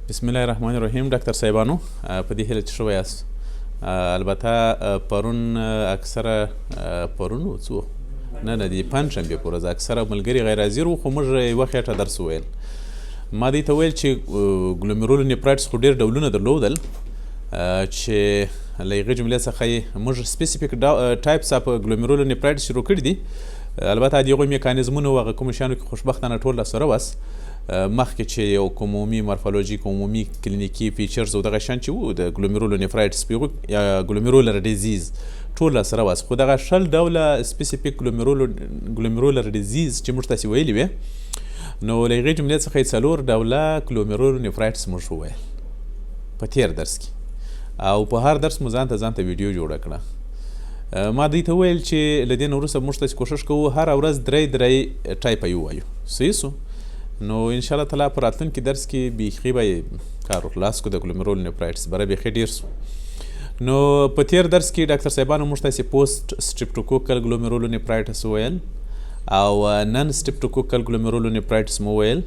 بسم الله الرحمن الرحیم ډاکټر صاحبانو، په دې هیله چې ښه یاست. البته پرون اکثره، پرون و څو، نه نه، د پنجشنبې په ورځ اکثره ملګري غیر حاضر وو، خو موږ یوه خېټه درس وویل. ما دوی ته ویل چې glomerulonephritis خو ډېر ډولونه درلودل، چې له هغې جملې څخه یې موږ specific types of glomerulonephritis شروع کړي دي. البته د هغوی میکانیزمونو او هغه کومو شیانو کې خوشبختانه ټول راسره وس مخکې، چې یو کوم عمومي morphologic، عمومي کلینیکي features او دغه شیان چې وو د glomerulonephritis یا glomerular disease، ټول سره واس. خو دغه 20 ډوله specific glomerular disease چې موږ تاسې ویلي وې، نو له هغې جملې څخه یې څلور ډوله glomerulonephritis موږ وویل په تېر درس کې، او په هر درس مو ځان ته ځان ته ویډیو جوړه کړه. ما دوی ته وویل چې له دې نه وروسته موږ تاسې کوښښ کوو هره ورځ درې درې type یې ووایو. صحیح سو؟ نو ان شاء الله تعالی په راتلونکي درس کې بیخي به یې کار خلاص کړو، د glomerulonephritis بره بیخي ډېر سو. نو په تیر درس کې ډاکټر صاحبانو موږ تاسې post streptococcal glomerulonephritis وویل او non streptococcal glomerulonephritis مو وویل،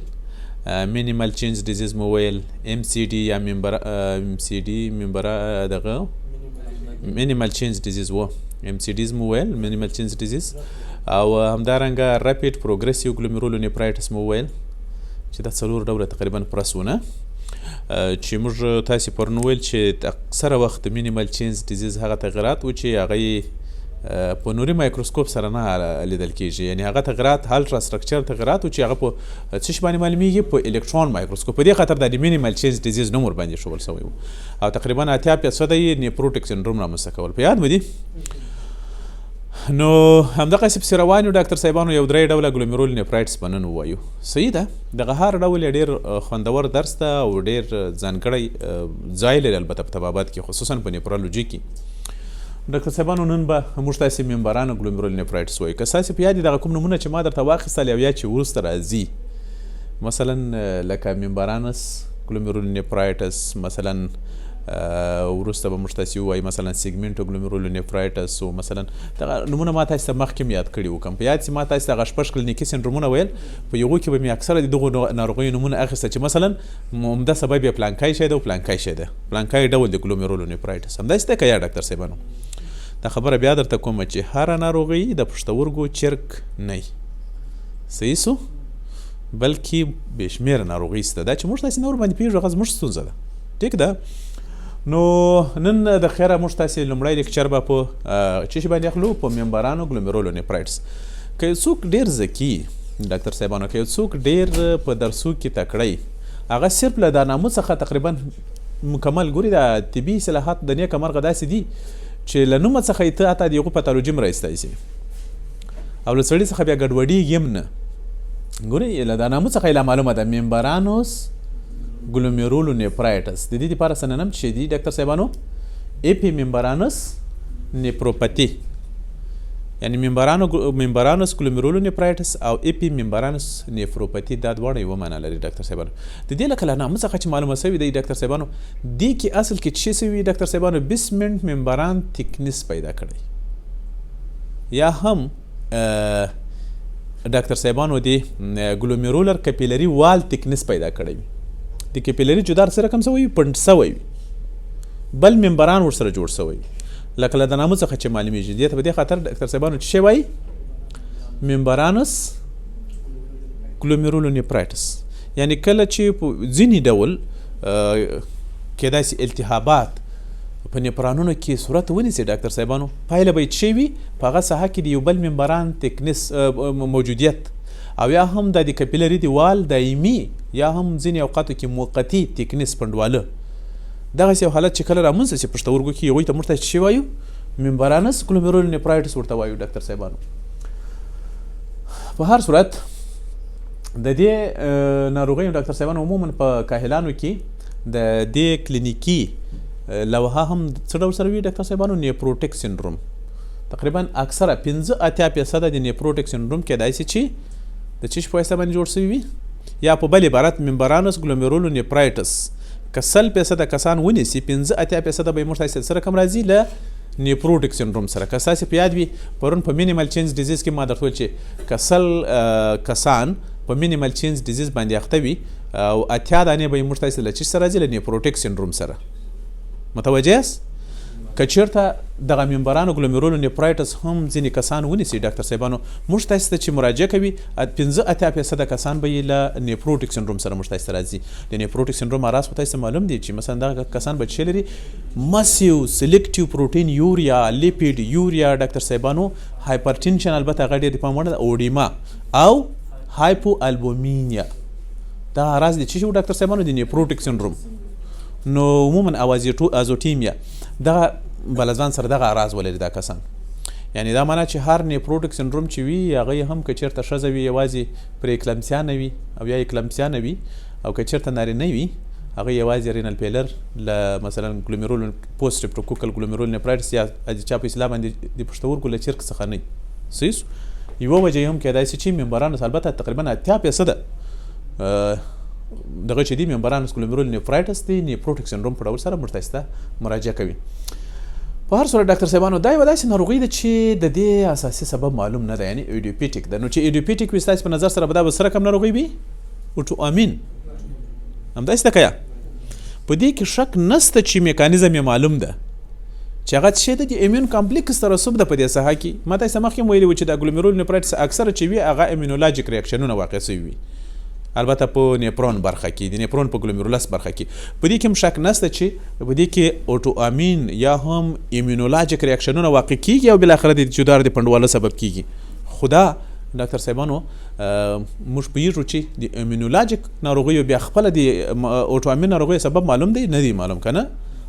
minimal change disease مو وویل، MCD یا MCD membra دغه minimal change disease و، MCDs مو وویل، minimal change disease، او همدارنګه rapid progressive glomerulonephritis مو وویل، چې دا څلور ډوله تقریبا پوره سو. نه چې موږ تاسې پرون وویل چې اکثره وخت minimal change disease هغه تغیرات و چې هغه په نوري مایکروسکوپ سره نه لیدل کیږي، یعنی هغه تغیرات ultrastructure تغیرات و چې هغه په څه شي باندې معلومیږي؟ په الکترون مایکروسکوپ. په دې خاطر د minimal change disease نوم ورباندې ښوول شوی و او تقریبا 80% یې nephrotic syndrome رامنځته کول. په یاد مو دي؟ نو همدغسې پسې روان یو ډاکټر صاحبانو. یو درې ډوله glomerulonephritis به نن ووایو. صحیح ده؟ دغه هر ډول یې ډېر خوندور درس ده او ډېر ځانګړی ځای لري، البته په طبابت کې، خصوصا په nephrology کې. ډاکټر صاحبانو، نن به موږ تاسې membranous glomerulonephritis وایو. که ستاسې په یاد دغه کوم نومونه چې ما درته واخیستل او یا چې وروسته راځي، مثلا لکه membranous glomerulonephritis، مثلا وروسته به موږ تاسې ووایو مثلا segmental glomerulonephritis، او مثلا دغه نومونه ما تاسې ته مخکې هم یاد کړي وو. کوم په یاد چې ما تاسې ته هغه شپږ کلینیکي سندرومونه ویل، په هغو کې به مې اکثره د دغو ناروغیو نومونه اخیسته چې مثلا عمده سبب یې پلانکی شی ده او پلانکی شی ده، پلانکی ډول د glomerulonephritis. همداسې ده که یا ډاکټر صاحبانو؟ دا خبره بیا درته کوم چې هره ناروغي د پښتورګو چرک نه وي، صحیح سو؟ بلکې بې شمېره ناروغۍ شته. دا چې موږ تاسې نه ورباندې پوهېږو، هغه زموږ ستونزه ده. ټیک ده؟ نو نن د خیره موږ تاسې لومړی lecture به په څه شي باندې اخلو؟ په membranous glomerulonephritis. که یو څوک ډېر ذکي، ډاکټر صاحبانو، که یو څوک ډېر په درسو کې تکړه، هغه صرف له دا نامو څخه تقریبا مکمل ګوري. دا طبي اصطلاحات د نیکه مرغه داسې دي چې له نومه څخه یې ته حتی د هغو pathology هم را ایستی سي او له سړي څخه بیا ګډوډېږي هم نه. ګورئ، له دا نامو څخه یې لا معلومه ده، membranous glomerulonephritis، د دې لپاره synonym څه دي ډاکټر صاحبانو؟ epimembranous nephropathy. یعنی membranous glomerulonephritis او epimembranous nephropathy دا دواړه یوه معنا لري ډاکټر صاحبانو. د دې لکه له نامه څخه چې معلومه سوې دی ډاکټر صاحبانو، دې کې اصل کې څه سوي ډاکټر صاحبانو؟ basement membrane thickness پیدا کړی، یا هم ډاکټر صاحبانو دی glomerular capillary wall thickness پیدا کړی وي. د capillary جدار سره کم سوی وي؟ پنډ سوی وي، بل membrane ورسره جوړ سوی وي، لکه له د نامه څخه چې معلومیږي. دې ته په دې خاطر ډاکټر صاحبانو څه شی وایي؟ membranous glomerulonephritis. یعنی کله چې په ځینې ډول کېدای سي التهابات په نفرانونو کې صورت ونیسي ډاکټر صاحبانو، پایله به یې څه وي؟ په هغه ساحه کې د یو بل membrane thickness موجودیت او یا هم د capillary د wall دایمي یا هم ځینې اوقاتو کې موقتي thickness، پنډواله، دغسې یو حالت چې کله رامنځته شي پښتورګو کې، هغوی ته موږ ته څه وایو؟ membranous glomerulonephritis ورته وایو ډاکټر صاحبانو. په هر صورت د دې ناروغیو ډاکټر صاحبانو عموما په کاهلانو کې د دې کلینیکي لوحه هم څه ډول سره وي ډاکټر صاحبانو؟ nephrotic syndrome. تقریبا اکثره 85% د nephrotic syndrome کېدای شي چې د څه شي په واسطه باندې جوړ شوي وي، یا په بل عبارت membranous glomerulonephritis که 100% کسان ونیسي، 85% به یې موږ تاسې سره کم راځي له nephrotic syndrome سره. که ستاسې په یاد وي، پرون په minimal change disease کې ما درته وویل چې که 100 کسان په minimal change disease باندې اخته وي او 80 دانې به یې موږ تاسو له چی سره راځي؟ له nephrotic syndrome سره. متوجه یاست؟ که چیرته دغه membranous glomerulonephritis هم ځینې کسان ونیسي ډاکتر صاحبانو، موږ تاسو ته چې مراجعه کوي، 85% کسان به یې له nephrotic syndrome سره موږ تاسو ته راځي. د nephrotic syndrome اعراض خو تاسو ته معلوم دي چې مثلا دغه کسان به څه لري؟ massive selective proteinuria، lipiduria ډاکتر صاحبانو، hypertension، البته هغه ډېر د پام وړ ده، oedema او hypoalbuminemia. دا اعراض دي چې ډاکتر صاحبانو د nephrotic syndrome. نو عموما او azotemia، دغه بل ځان سره دغه اعراض ولري دا کسان. یعنی دا معنا چې هر nephrotic syndrome چې وي، هغه هم که چېرته ښځه وي یوازې pre-eclampsia نه وي او یا eclampsia نه وي، او که چېرته نارینه وي هغه یوازې renal failure له مثلا glomerul post streptococcal glomerulonephritis یا د چا په اصطلاح باندې د پښتورګو له چرک څخه نه. صحیح، یوه وجه یې هم کېدای شي چې membranous، البته تقریبا 80% دغه چې دی membranous glomerulonephritis دی nephrotic syndrome په ډول سره موږ تاسو ته مراجعه کوي. په هر صورت ډاکټر صاحبانو، دا یوه داسې ناروغي ده چې د دې اساسي سبب معلوم نه ده، یعنی idiopathic ده. نو چې idiopathic وي، ستاسو په نظر سره به دا به څه رقم ناروغي وي؟ autoimmune. همداسې ده که یا؟ په دې کې شک نسته چې میکانیزم یې معلوم ده چې هغه څه ده، د immune complex ترسب ده په دې ساحه کې. ما تاسو مخکې ویلي و چې د glomerulonephritis اکثره چې وي هغه immunologic reaction ونه واقع سوي وي، البته په نیپرون برخه کې، د نیپرون په glomerulus برخه کې. په دې کې هم شک نسته چې په دې کې autoimmune یا هم immunologic reaction ونه واقع کیږي او بالاخره د جدار د پنډواله سبب کیږي. خو دا ډاکټر صاحبانو، موږ پوهیږو چې د immunologic ناروغیو بیا خپله د autoimmune ناروغیو سبب معلوم دی؟ نه دی معلوم که نه؟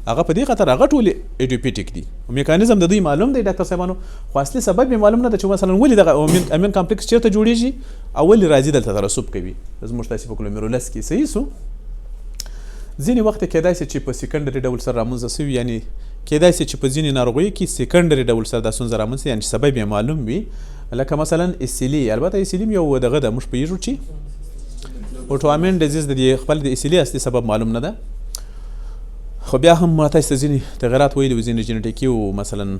هغه په دې خاطر هغه ټول idiopathic دي، میکانیزم د دوی معلوم دی ډاکټر صاحبانو، خو اصلي سبب یې معلوم نه ده چې مثلا ولې دغه immune complex چېرته جوړیږي او ولې راځي دلته ترسب کوي زموږ تاسې په glomerulus کې. صحیح سو. ځینې وخت کېدای شي چې په secondary ډول سره رامنځته سوي، یعنی کېدای شي چې په ځینې ناروغیو کې secondary ډول سره دا ستونزه رامنځته، یعنی سبب یې معلوم وي، لکه مثلا SLE. البته SLE یو دغه ده، موږ پوهیږو چې autoimmune disease د دې خپل د SLE اصلي سبب معلوم نه ده، خو بیا هم ما تاسو ته ځینې تغیرات ویلي وو، ځینې جنټیکي و مثلا،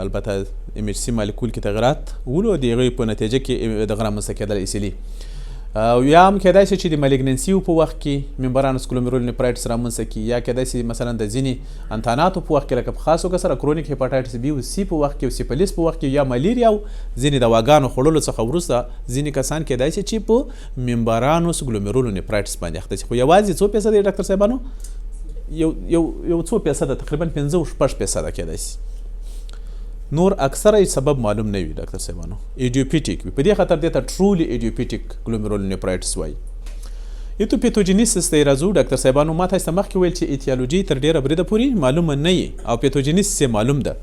البته MHC molecule کې تغیرات ولو، د هغې په نتیجه کې دغه رامنځته کېدل SLE. او یا هم کېدای شي چې د malignancy په وخت کې membranous glomerulonephritis رامنځته کړي، یا کېدای شي مثلا د ځینې انتاناتو په وخت کې، لکه په خاصو که سره chronic hepatitis B او C په وخت کې او سیفلیس په وخت کې یا ملیریا او ځینې دواګانو خوړلو څخه وروسته ځینې کسان کېدای شي چې په membranous glomerulonephritis باندې اخته شي. خو یوازې څو فیصده دی ډاکټر صاحبانو؟ یو یو یو څو فیصده، تقریبا 5 او 6% کېدای شي. نور اکثره یې سبب معلوم نه وي ډاکټر صاحبانو، idiopathic وي. په دې خاطر دې ته truly idiopathic glomerulonephritis وایي. etiopathogenesis ته راځو ډاکټر صاحبانو. ما تاسو ته مخکې ویل چې etiology تر ډېره بریده پورې معلومه نه وي او pathogenesis یې معلوم ده.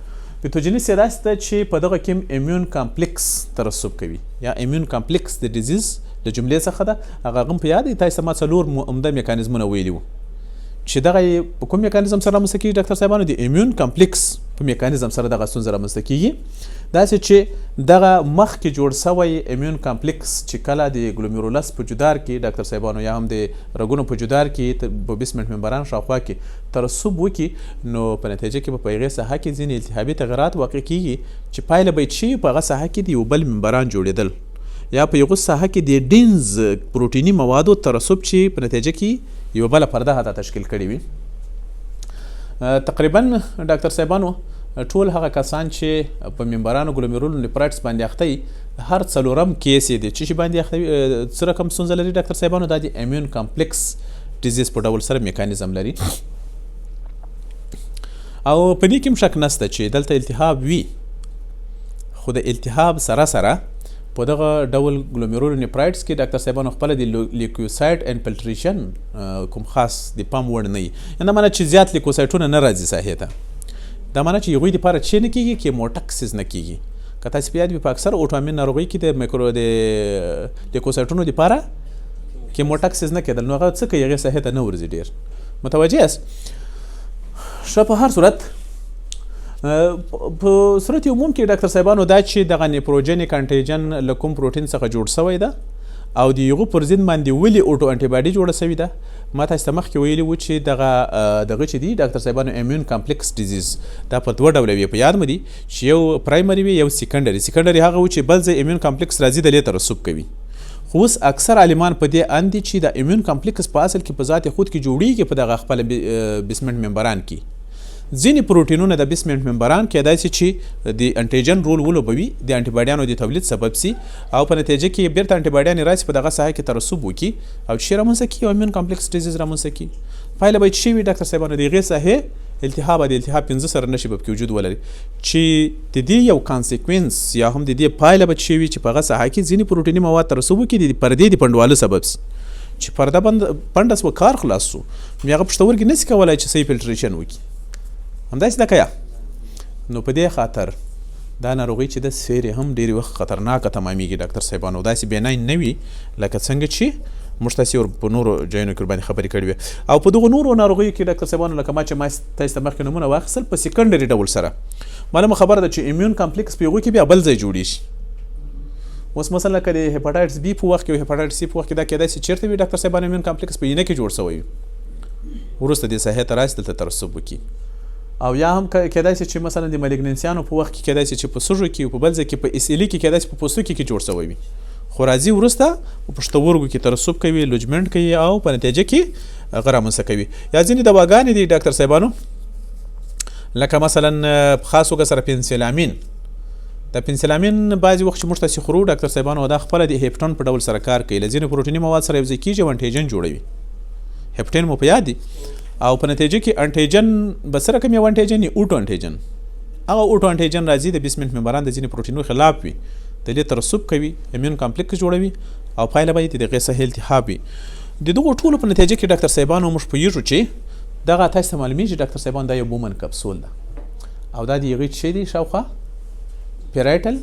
pathogenesis یې داسې ده چې په دغه کې immune complex ترسب کوي، یا immune complex د disease له جملې څخه ده. هغه هم په یاد دی تاسو ما څلور عمده میکانیزمونه ویلي وو چې دغه په کوم میکانیزم سره رامنځته کیږي ډاکټر صاحبانو؟ د immune complex په میکانیزم سره دغه ستونزه رامنځته کیږي. داسې چې دغه مخکې جوړ سوی immune complex چې کله د glomerulus په جدار کې ډاکټر صاحبانو یا هم د رګونو په جدار کې په basement membrane شاوخوا کې ترسب وکړي، نو په نتیجه کې به په هغې ساحه کې ځینې التهابي تغیرات واقع کیږي چې پایله به یې چې په هغه ساحه کې د یو بل membrane جوړېدل یا په یوه ساحه کې د dense پروتیني موادو ترسب چې په نتیجه کې یوه بله پرده حتی تشکیل کړې وي. تقریبا ډاکټر صاحبانو، ټول هغه کسان چې په membranous glomerulonephritis باندې اخته وي، هر څلورم case یې د څه شي باندې اخته وي؟ څه رقم ستونزه لري ډاکټر صاحبانو؟ دا د immune complex disease په ډول سره میکانیزم لري. او په دې کې هم شک نشته چې دلته التهاب وي، خو د التهاب سره سره په دغه ډول glomerulonephritis کې ډاکټر صاحبانو خپله د leukocyte infiltration کوم خاص د پام وړ نه وي. یعنی دا معنی چې زیات لیکوسایټونه نه راځي ساحې ته، دا معنی چې هغوی دپاره چې نه کېږي، chemotaxis نه کېږي. که تاسې په یاد وي، په اکثر autoimmune ناروغۍ کې د میکرو د لیکوسایټونو دپاره chemotaxis نه کېدل، نو هغه څه کوي؟ هغې ساحې ته نه ورځي ډېر. متوجه یاست؟ ښه، په هر صورت په صورت عموم کې ډاکټر صاحبانو، دا چې دغه nephrogenic antigen له کوم پروتین څخه جوړ سوی ده او د هغو پر ضد باندې ولې auto antibody جوړه سوې ده، ما تاسو ته مخکې ویلي وو چې دغه چې دي ډاکټر صاحبانو immune complex disease، دا په دوه ډوله وي. په یاد مو دي چې یو primary وي، یو secondary. secondary هغه و چې بل ځای immune complex راځي، د لې ترسب کوي. خو اوس اکثر عالمان په دې اند دي چې دا immune complex په اصل کې په ذات خود کې جوړیږي په دغه خپل basement membrane کې. ځینې پروټینونه د basement membrane کېدای شي چې د antigen رول ولوبوي، د انټي باډیانو د تولید سبب شي او په نتیجه کې بیرته انټي باډیان راشي په دغه ساحه کې ترسب وکړي او چې رامنځته کړي او immune complex disease رامنځته کړي. پایله به یې څه وي ډاکټر صاحبانو؟ د هغې ساحې التهاب، د التهاب 5 سره نښې به پکې وجود ولري چې د دې یو consequence یا هم د دې پایله به څه وي چې په هغه ساحه کې ځینې پروټیني مواد ترسب وکړي، د پردې د پنډوالو سبب شي چې پرده بند پنډه سوه، کار خلاص سو، نو هغه پښتورګي نسي کولای چې صحیح filtration وکړي. همداسې ده که یا؟ نو په دې خاطر دا ناروغي چې د سیرې هم ډېری وخت خطرناکه تمامیږي ډاکټر صاحبانو، داسې benign نه وي لکه څنګه چې موږ تاسې ور په نورو ځایونو کې ورباندې خبرې کړې وي. او په دغو نورو ناروغیو کې ډاکټر صاحبانو، لکه ما چې ما تاسې ته مخکې نومونه واخیستل، په secondary ډول سره معلومه خبره ده چې immune complex په هغو کې بیا بل ځای جوړیږي. اوس مثلا لکه د hepatitis B په وخت کې او hepatitis C په وخت کې دا کېدای شي چېرته وي ډاکټر صاحبانو؟ immune complex په اینه کې جوړ شوی وي، وروسته دې ساحې ته راشي، دلته ترسب وکړي. او یا هم کېدای شي چې مثلا د malignancy یانو په وخت کې کېدای شي چې په سږو کې او په بل ځای کې، په SLE کې کېدای شي په پوستکي کې جوړ شوی وي، خو راځي وروسته په پښتورګو کې ترسب کوي، lodgement کوي او په نتیجه کې هغه رامنځته کوي. یا ځینې دواګانې دي ډاکټر صاحبانو، لکه مثلا په خاص توګه سره پنسلامین. د پنسلامین بعضې وخت چې موږ تاسې خورو ډاکټر صاحبانو، دا خپله د hapten په ډول سره کار کوي، له ځینو پروټیني مواد سره یوځای کېږي او antigen جوړوي. hapten مو په یاد دي؟ او په نتیجه کې antigen به څه رقم یو antigen؟ auto antigen. هغه auto antigen راځي، د basement membrane د ځینې پروټینو خلاف وي، د دې ترسب کوي، immune complex جوړوي او پایله به یې د دغې ساحې التهاب وي. د دغو ټولو په نتیجه کې ډاکټر صاحبانو موږ پوهېږو چې دغه تاسو ته معلومیږي ډاکټر صاحبان، دا یو Bowman capsule ده او دا د هغې څه دی؟ شاوخوا parietal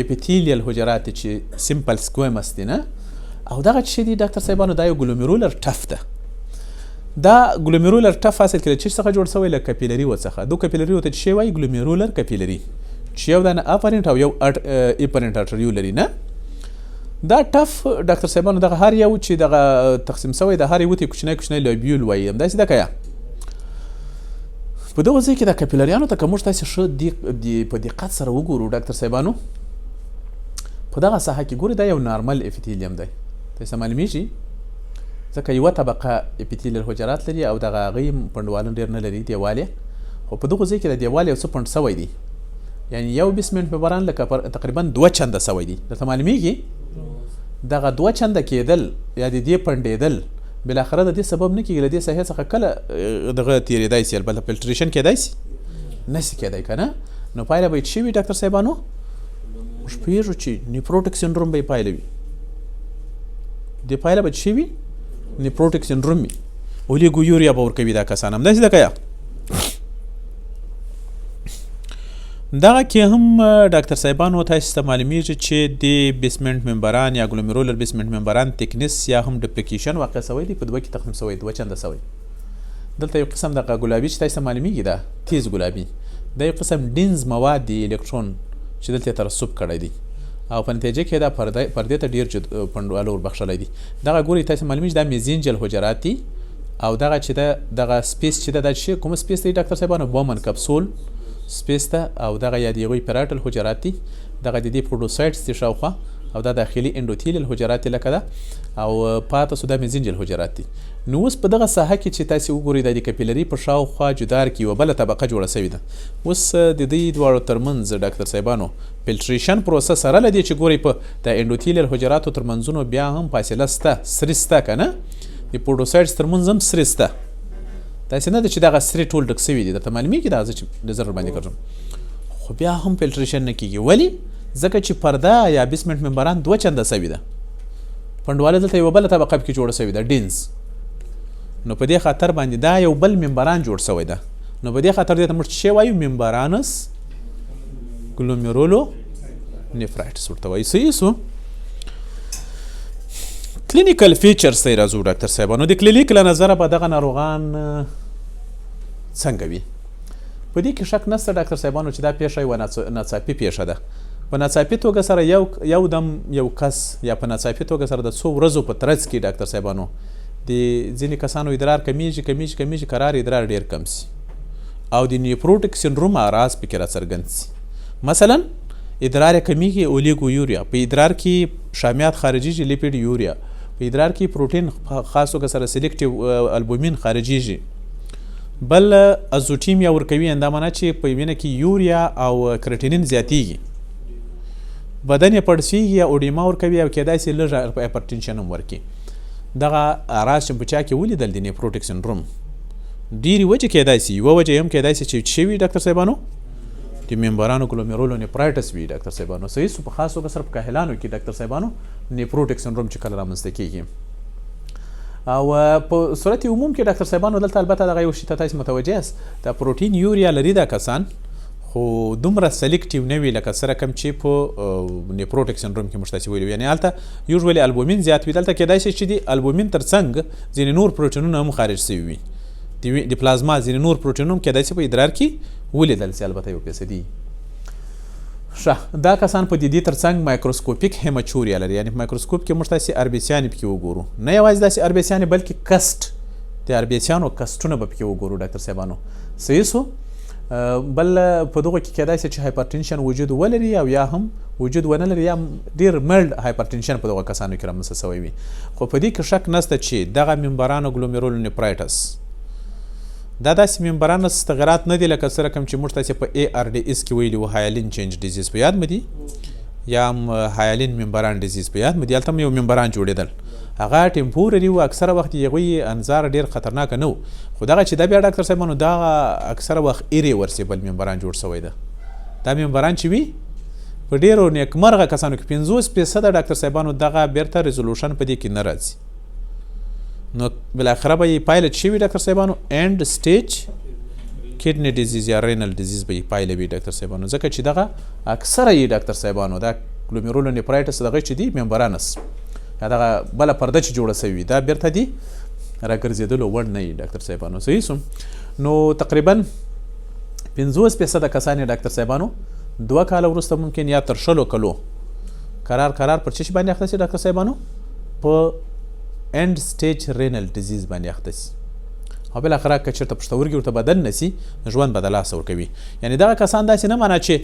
epithelial حجرات چې simple squamous دي نه. او دغه چې دی ډاکټر صاحبانو، دا یو glomerular tuft ده. دا glomerular tuft اصل کې له چی څخه جوړ شوی؟ له capillary و څخه. دو capillary ته چې وایي glomerular capillary چې یو دانه afferent او یو efferent arteriole لري نه. دا tuft ډاکټر صاحبانو، دغه هر یو چې دغه تقسیم شوی، د هر یو ته کوچنی کوچنی lobule وایي. همداسې ده که یا؟ په دغه ځای کې د capillary یانو ته که موږ تاسې ښه په دقت سره وګورو ډاکټر صاحبانو، په دغه ساحه کې ګوري، دا یو normal epithelium دی. تاسې معلومیږي ځکه یوه طبقه epithelial حجرات لري او دغه هغوی پنډوالن ډېر نه لري دیوال یې. خو په دغو ځای کې د دیوال یو څه پنډ سوی دی، یعنی یو basement membrane لکه تقریبا دوه چنده سوی دی. درته معلومیږي؟ دغه دوه چنده کېدل یا د دې پنډېدل بالاخره د دې سبب نه کېږي له دې ساحې څخه کله دغه تېرېدای سي، البته filtration کېدای سي؟ نه سي کېدای که نه؟ نو پایله به یې څه وي ډاکټر صاحبانو؟ موږ پوهېږو چې nephrotic syndrome به یې پایله وي. دې پایله به څه وي؟ nephrotic syndrome وي، oliguria به ورکوي دا کسان. همداسې ده که یا؟ دغه کې هم ډاکټر صاحبانو تاسو ته معلومیږي چې د basement membrane یا glomerular basement membrane thickness یا هم duplication واقع شوی دی، په دوه کې تقسیم شوی، دوه چنده شوی. دلته یو قسم دغه ګلابي چې تاسو ته معلومیږي، دا تیز ګلابي، دا یو قسم dense مواد دي الکترون چې دلته ترسب کړی دی او په نتیجه کې دا پردې ته ډیر پنډواله وربخښلی دی. دغه ګوري تاسو معلومیږي، دا mesangial حجرات دي او دغه چې ده دغه space چې ده، دا چې کوم space دی ډاکټر صاحبانو؟ Bowman capsule space ده. او دغه یا د هغوی parietal حجرات دي، دغه د دې podocytes دي شاوخوا، او دا داخلي endothelial حجرات دي لکه ده، او پاته سو دا mesangial حجرات دي. نو اوس په دغه ساحه کې چې تاسې وګورئ، د capillary په شاوخوا جدار کې یوه بله طبقه جوړه شوې ده. اوس د دې دواړو ترمنځ ډاکټر صاحبانو filtration پروسه سره له دې چې ګورئ په د endothelial حجراتو تر منځونو بیا هم فاصله سته، سري سته که نه؟ د podocytes ترمنځ هم سري سته. داسې نه ده چې دغه سري ټول ډک سوي دي. درته معلومیږي دا زه چې نظر ورباندې ګرځم؟ خو بیا هم filtration نه کیږي. ولی؟ ځکه چې پرده یا basement membrane دوه چنده سوي ده، پنډواله دلته یوه بله طبقه پکې جوړه سوې ده، dense. نو په دې خاطر باندې دا یو بل membrane جوړ سوی ده. نو په دې خاطر دې ته موږ څه وایو؟ membranous glomerulonephritis ورته وایو. صحیح سو؟ clinical features ته راځو ډاکټر صاحبانو. د کلینیک له نظره به دغه ناروغان څنګه وي؟ په دې کې شک نشته ډاکټر صاحبانو چې دا پیښه یوه ناڅاپي پیښه ده. په ناڅاپي توګه سره یو دم یو کس یا په ناڅاپي توګه سره د څو ورځو په ترڅ کې ډاکټر صاحبانو د ځینې کسانو ادرار کمیږي، کمیږي، کمیږي، قرار ادرار ډیر کم سي او د nephrotic syndrome اعراض پکې راڅرګند سي. مثلا ادرار یې کمیږي، اولیګو یوریا. په ادرار کې شامیات خارجیږي، لیپیډ یوریا. په ادرار کې پروټین خاص توګه سره سلیکټیو البومین خارجیږي. بل ازوټیمیا ورکوي، دا معنا چې په وینه کې یوریا او کرټینین زیاتیږي، بدن یې پړسیږي یا اوډیما ورکوي، او کیدای شي لږ هایپرټنشن هم ورکړي. دغه اعراض چې په چا کې ولیدل دي نیفروټیک سندروم، ډېرې وجې کیدای شي. یوه وجه یې هم کیدای شي چې څه وي ډاکتر صاحبانو، د ممبرانو ګلومیرولو نیفرایټس وي ډاکتر صاحبانو. صحیح سو. په خاص توګه سره په کاهلانو کې ډاکتر صاحبانو نیفروټیک سندروم چې کله رامنځته کیږي. او په صورت عموم کې ډاکتر صاحبانو دلته البته دغه یو شي ته تاسو متوجه یاست، دا پروټین یوریا لري دا کسان، خو دومره selective نه وي لکه سره کوم چې په nephrotic syndrome کې موږ تاسو ویلو. یعنی هلته usually البومین زیات وي، دلته کېدای شي چې د البومین ترڅنګ ځینې نور پروټینونه هم خارج شوي وي، د پلازما ځینې نور پروټینونه هم کېدای شي په ادرار کې ولیدل شي، البته یو فیصدي. ښه، دا کسان په دې ترڅنګ microscopic hematuria لري، یعنی په مایکروسکوپ کې موږ تاسې RBC یانې پکې وګورو، نه یوازې داسې RBC یانې بلکې cast، د RBC یانو cast ونه به پکې وګورو ډاکتر صاحبانو. صحیح سو. بل په دغه کې کېدای شي چې hypertension وجود ولري او یا هم وجود ونه لري، یا ډېر mild hypertension په دغه کسانو کې رامنځته شوی وي. خو په دې کې شک نشته چې دغه membrano glomerulonephritis دا داسې membranous تغیرات نه دي لکه څه رقم چې موږ تاسې په ARDS کې ویلي وو، hyaline change disease په یاد مو دي، یا هم hyaline membrane disease په یاد مو دي، هلته هم یو membrane جوړېدل، هغه temporary و، اکثره وخت یې هغوی انظار ډېر خطرناک نه و. خو دغه چې دا بیا ډاکتر صاحبانو دا اکثره وخت irreversible membrane جوړ شوی ده. دا membrane چې وي په ډېرو نیکمرغه کسانو کې 50% ډاکتر صاحبانو دغه بیرته resolution په دې کې نه راځي، نو بالاخره به یې پایله څه وي ډاکتر صاحبانو؟ end stage kidney disease یا renal disease به یې پایله وي ډاکتر صاحبانو، ځکه چې دغه اکثره یې ډاکتر صاحبانو دا glomerulonephritis دغه چې دي membranous یا دغه بله پرده چې جوړه سوي وي دا بیرته دي راګرځېدلو وړ نه وي ډاکتر صاحبانو. صحیح سو. نو تقریبا 50% کسان یې ډاکتر صاحبانو 2 کاله وروسته ممکن یا تر 20 کلو قرار قرار پر څه شي باندې اخته سي ډاکتر صاحبانو؟ په end stage renal disease باندې اخته سي، او بالاخره که چېرته پښتورګي ورته بدل نه سي ژوند به د لاسه ورکوي. یعنی دغه کسان داسې نه معنا چې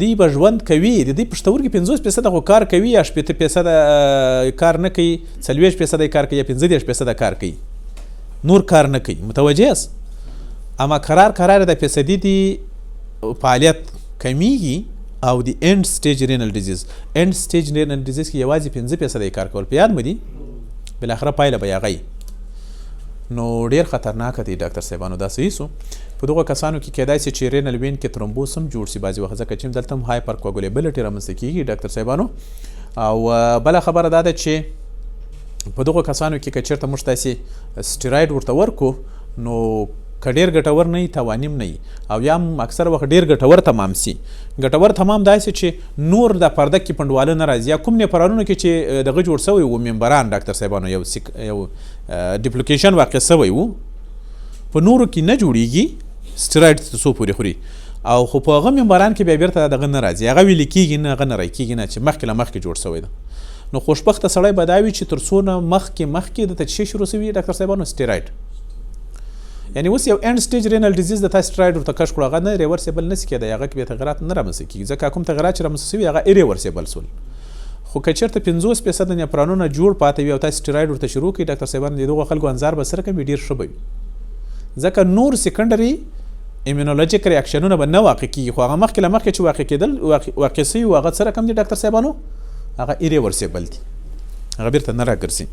دوی به ژوند کوي، د دوی پښتورګي 50% خو کار کوي یا 60% کار نه کوي، 40% کار کوي یا 35% کار کوي، نور کار نه کوي. متوجه یاست؟ اما قرار قرار د فیصدي دی فعالیت کمیږي او د end stage renal disease، end stage renal disease کې یوازې 5% کار کول، په یاد مو دي، بالاخره پایله به یې هغه وي. نو ډېر خطرناک دی ډاکتر صاحبانو دا. صحیح سو. په دغو کسانو کې کېدای شي چې renal vein کې thrombus هم جوړ شي بعضې وخت، ځکه چې دلته هم hypercoagulability رامنځته کېږي ډاکتر صاحبانو. او بله خبره دا ده چې په دغو کسانو کې که چېرته موږ تاسې سټیرایډ ورته ورکو نو که ډېر ګټور نه وي توانیم نه وي، او یا هم اکثره وخت ډېر ګټور تمام سي. ګټور تمام داسې چې نور د پرده کې پنډواله نه راځي، یا کوم نیفرانونو کې چې دغه جوړ سوی و membrane ډاکتر صاحبانو، یو duplication واقع سوی و، په نورو کې نه جوړیږي، سټیرایډ تر څو پورې خوري، او خو په هغه membrane کې بیا بیرته دغه نه راځي، هغه ویلي کېږي نه، هغه نه رای کېږي نه چې مخکې له مخکې جوړ سوی ده. نو خوشبخته سړی به دا وي چې تر څو نه مخکې مخکې د ته څه شروع سوي ډاکتر صاحبانو؟ سټیرایډ. یعنی اوس یو end stage renal disease د تاسو سټرایډ ورته کش کړو، هغه نه reversible نه شي کېدای، هغه کې بیا تغیرات نه رامنځته کېږي، ځکه کوم تغیرات چې رامنځته شوي هغه irreversible سول. خو که چېرته 50% نیفرانونه جوړ پاتې وي او تاسو سټرایډ ورته شروع کړئ ډاکتر صاحبان، د دغو خلکو انظار به سره کوي، ډېر ښه به وي، ځکه نور secondary immunologic reaction ونه به نه واقع کېږي، خو هغه مخکې له مخکې چې واقع کېدل واقع سوي وو هغه څه رقم دي ډاکتر صاحبانو؟ هغه irreversible دي، هغه بیرته نه راګرځي.